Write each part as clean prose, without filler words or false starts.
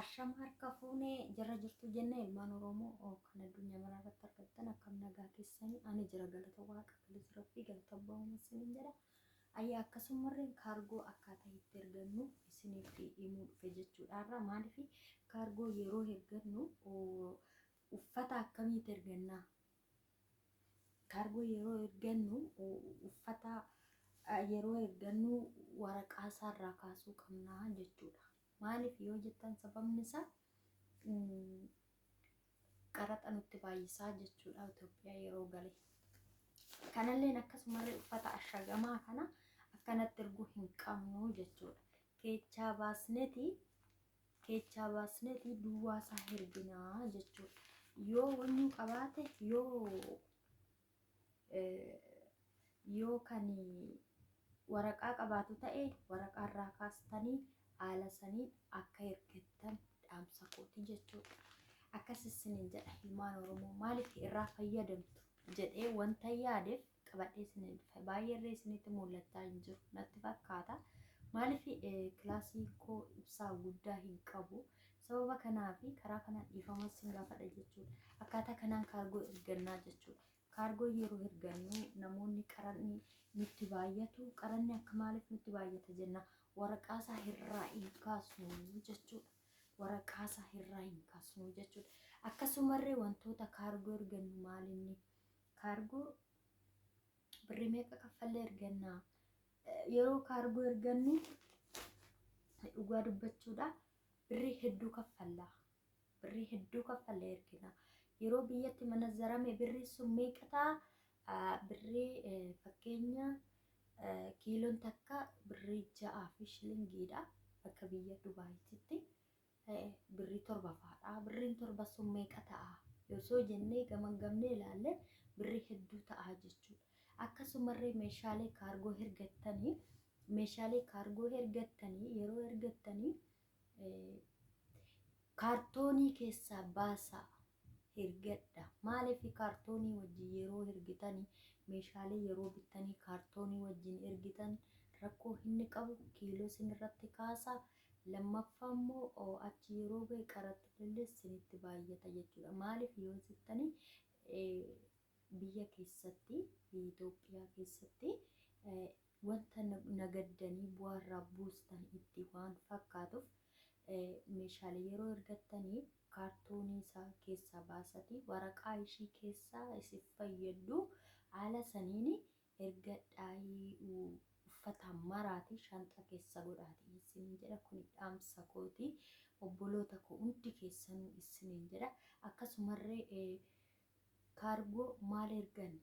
Ashama harka fuunee jirra jirtu jenne ilmaan Oromoo kan addunyaa maraa irratti argattan akkam nagaa keessanii ani jira galata waaqa galata rabbii galata abbaa uumaa isiniin jedha. Ayyaa akkasumarree kaargoo akkaataa itti ergannu isiniif himuu dhufe jechuudha. Har'a maaliif kaargoo yeroo ergannu uffata akkamiitti ergannaa? Kaargoo yeroo ergannu uffata yeroo ergannu waraqaa isaarraa kaasuu qabna jechuudha. Maaliif yoo jettan sababni isaa qaraxa nutti baay'isaa jechuudha Itoophiyaa yeroo gale. Kanalleen akkasumallee uffata ashagamaa kana akkanatti erguu hin qabnu jechuudha. Keechaa baasneti keechaa baasneti duwwaa isaa erginaa jechuudha. Yoo wanyuu qabaate yoo yoo kan waraqaa qabaatu ta'e waraqaa irraa kaastanii haala saniin akka ergattan dhaamsa kooti jechuudha. Akkas isiniin jedha ilmaan Oromoo maaliif irraa fayyadamtu jedhee wanta yaadeef qabadhee isiniin dhufe. Baay'ee irree isinitti mul'achaa hin jiru natti fakkaata. Maaliif kilaasii koo ibsaa guddaa hin qabu. Sababa kanaaf karaa kanaan dhiifama isin gaafadha jechuudha. Akkaataa kanaan kaargoo ergannaa jechuudha. Kaargoo yeroo ergannu namoonni qaranni nutti baay'atu. Qaranni akka maaliif nutti baay'ata jenna. Waraqaa isaa irraa hin kaasnu jechuudha. Waraqaa isaa irraa hin kaasnu jechuudha. Akkasumarree wantoota kaargoo ergannu maalinni? Kaargoo birrii meeqa kaffallee ergannaa? Yeroo kaargoo ergannu dhugaa dubbachuudha birrii hedduu kaffalla. Birrii hedduu kaffallee ergina. Yeroo biyyatti manazzarame birrii sun meeqa ta'a? Birrii fakkeenya kiiloon takka birrii ja'aa fi shilingiidha akka biyya Dubaayitti. Birrii 7 fa'aadha. Birriin 7 sun meeqa ta'a? Osoo jennee gamaggamnee ilaalle birrii hedduu ta'a jechuudha. Akkasumarree meeshaalee kaargoo ergattanii meeshaalee kaargoo ergattanii yeroo ergattanii kaartoonii keessaa baasaa ergadha. Maaliif kaartoonii wajjin yeroo ergitanii meeshaalee yeroo bittanii kaartoonii wajjin ergitan rakkoo inni qabu kiiloo isin irratti kaasa. Lammaffaa immoo achi yeroo gahe qaraxxillee isinitti baay'ata jechuudha. Maaliif yoo jettanii biyya keessatti biyya Itoophiyaa keessatti wanta nagaddanii bu'aa irraa buustan itti waan fakkaatuuf meeshaalee yeroo ergattanii kaartoonii isaa keessaa baasatii waraqaa ishii keessaa isin fayyaddu haala saniin ergadhaayii uffata maraati shanxa keessa godhaati isiniin jedha kuni dhaamsa kooti obboloota koo hundi keessanuu isiniin jedha akkasumarree kaargoo maal erganna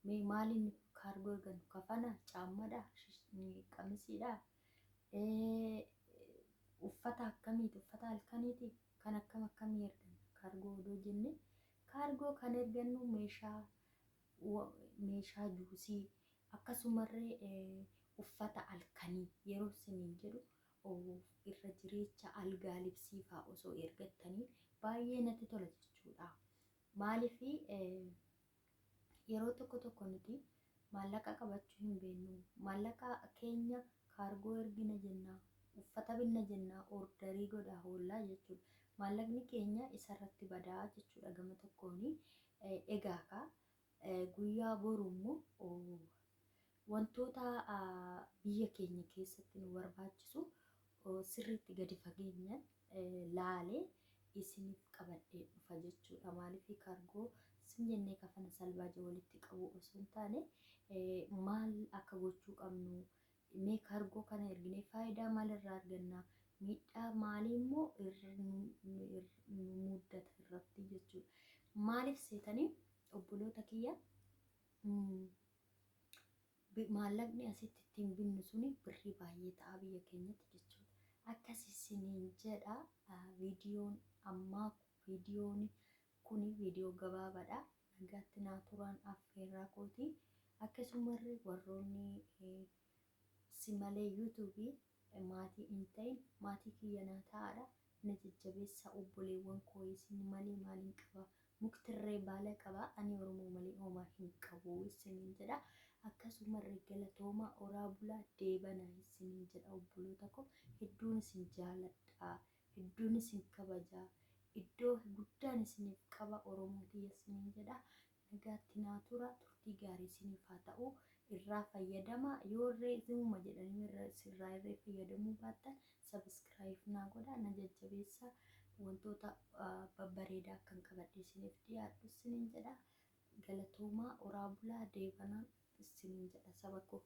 mee maaliin kaargoo ergannu kafana caammadha qamisiidha uffata akkamiiti uffata halkaniiti kan akkam akkamii erganna kaargoo odoo jenne Kaargoo kan ergannu meeshaa meeshaa juusii akkasumarree uffata halkanii yeroo isiniin jedhu irra jireecha algaa libsii fa'aa osoo ergattanii baay'ee natti tola jechuudha. Maaliif yeroo tokko tokko nuti maallaqa qabachuu hin beeknu. Maallaqa keenya kaargoo ergina jenna, uffata binna jenna, ordarii godha hoollaa jechuudha. Maallaqni keenya isarratti badaa jechuudha gama tokkoon. Egaa kaa guyyaa boru immoo wantoota biyya keenya keessatti nu barbaachisu sirriitti gadi fageenyaan laalee isiniif qabadhee dhufa jechuudha. Maaliif kaargoo sin jennee kafana salbaaja walitti qabuu osoo hin taane maal akka gochuu qabnu mee kaargoo kana erginee faayidaa maal irraa arganna miidhaa maalii immoo nu muddata irratti jechuudha. Maaliif seetanii obboloota kiyya maallaqni asitti ittiin binnu suni birrii baay'ee ta'a biyya keenyatti jechuudha. Akkas isiniin jedha viidiyoon ammaa viidiyoon kuni viidiyoo gabaabaadha. Nagaatti naa turaan affeerraa kooti. Akkasumarree warroonni si malee yuutuubii maatii hin ta'in maatii kiyya naa ta'aadha. Na jajjabeessaa obboleewwan koo isin malee maalin qaba muktirree baala qaba ani oromoo malee homaa hin qabu isiniin jedha. Akkasumarree galatoomaa oraa bulaa deebanaa isiniin jedha obboloota koo hedduun isin jaaladha hedduun isin kabajaa iddoo guddaan isiniif qaba Oromoo tiyya isiniin jedha nagaatti naa tura turtii gaarii isiniif haa ta'u irraa fayyadamaa yoo irree zimuma jedhanii irra sirraa irree fayyadamuu baattan sabiskiraayif naa godha na jajjabeessa wantoota babbareedaa akkan qabadhe isiniif dhiyaadhu isiniin jedha galatoomaa oraa bulaa deebanaa isiniin jedha saba koo.